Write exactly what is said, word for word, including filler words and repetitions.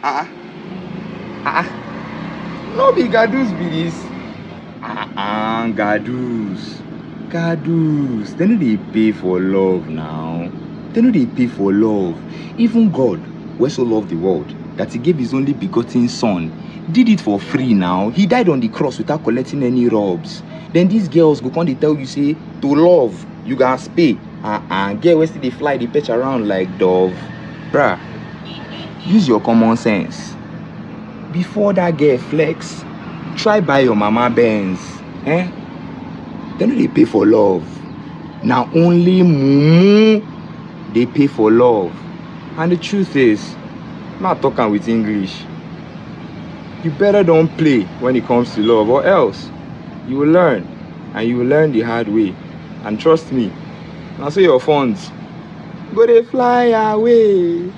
Ah, ah, ah. No be gadus be this. Ah, ah, gadus. Gadus. They no dey pay for love now. They no dey pay for love. Even God, wey so love the world, that he gave his only begotten son, did it for free now. He died on the cross without collecting any robs. Then these girls go come dey tell you say to love, you gats pay. Ah, ah, girl wey still dey fly, dey perch around like dove. Bruh, use your common sense. Before that girl flex, try buy your mama Benz. Eh? They no dey pay for love. Na only mumu dey pay for love. And the truth is, ma talk am with English. You better don't play when it comes to love, or else you will learn, and you will learn the hard way. And trust me, na so your funds go dey fly away.